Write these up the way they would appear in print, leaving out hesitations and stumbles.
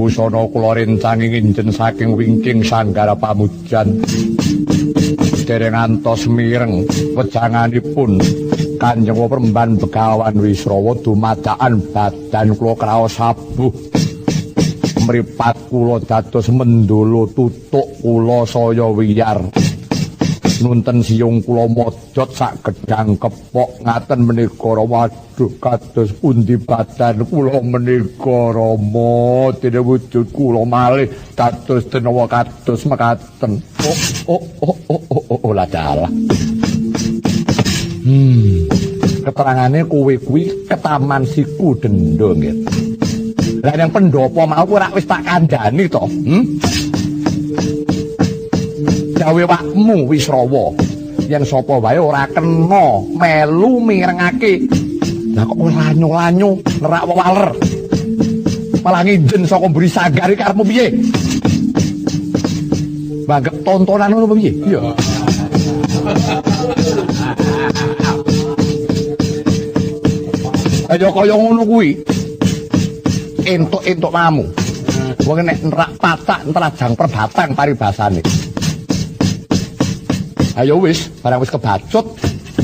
Busana kula rencangi nginjen saking wingking sanggara pamujan. Dereng antos mireng wejanganipun Kanjeng Peremban Begawan Wisrawa dumadakan badan kula kraos abuh. Mripat kula dados mendolo tutuk kula saya wiyar. Nunten siyung kula modhot sak gedhang kepok ngaten menika Rama. Aduh kados pundi badan kula menika Rama, dene wujud kula malih dados denawa kados mekaten. Oh oh oh oh oh oh, oh ladalah. Keterangane kowe kuwi ketaman siku dendo nggih. Lah yang pendopo mau kowe rak wis tak kandhani to? Gawe wakmu Wisrawa yen sapa wae ora kena melu mirengake. Lah kok lanyo-lanyo nerak wewaler. Malah nginjen saka mburi sanggar iki karepmu piye? Banggep tontonan ngono piye? Iya. Ayo kaya ngono kuwi. Entuk-entuk mamu. Wong nek nerak patak ntrajang perbatang paribasane. Ayo wis, barang wis kebacut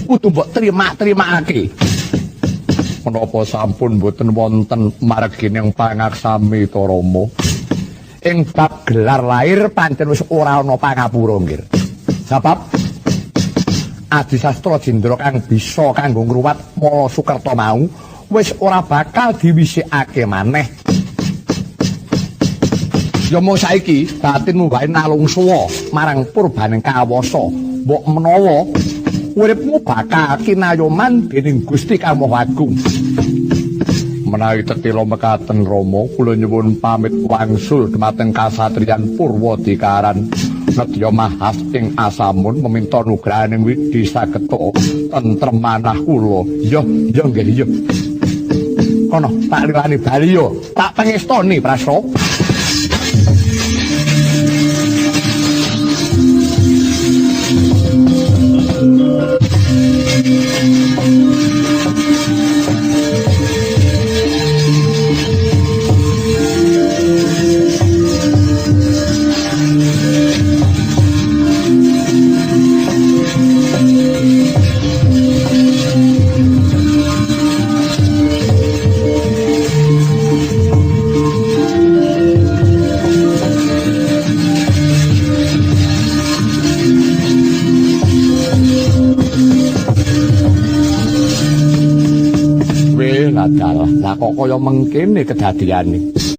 kudu mbok terima-terimakake. Menapa sampun mboten wonten margining pangaksami to Rama? Ing bab gelar lair pancen wis ora ana pangapura nggih. Sebab Adisastra Jendra kang bisa kanggo ngruwat Mala Sukerta mau wis ora bakal diwisikake maneh. Ya mung saiki batinmu wae nalungsuwa marang purbaning kawasa. Mbok menawa uripmu bakal kinayoman dening Gusti Kang Maha Agung. Menawi tetila mekaten Rama, kula nyuwun pamit wangsul dumateng kasatriyan Purwadikaran nedya mahas ing asamun meminta nugrahaning widhi sageta tentrem manah kula. Ya, ya nggih ya. Kono tak lilani bali yo, tak pengestoni Prasra. Lah kok kaya mengkene kedadiane.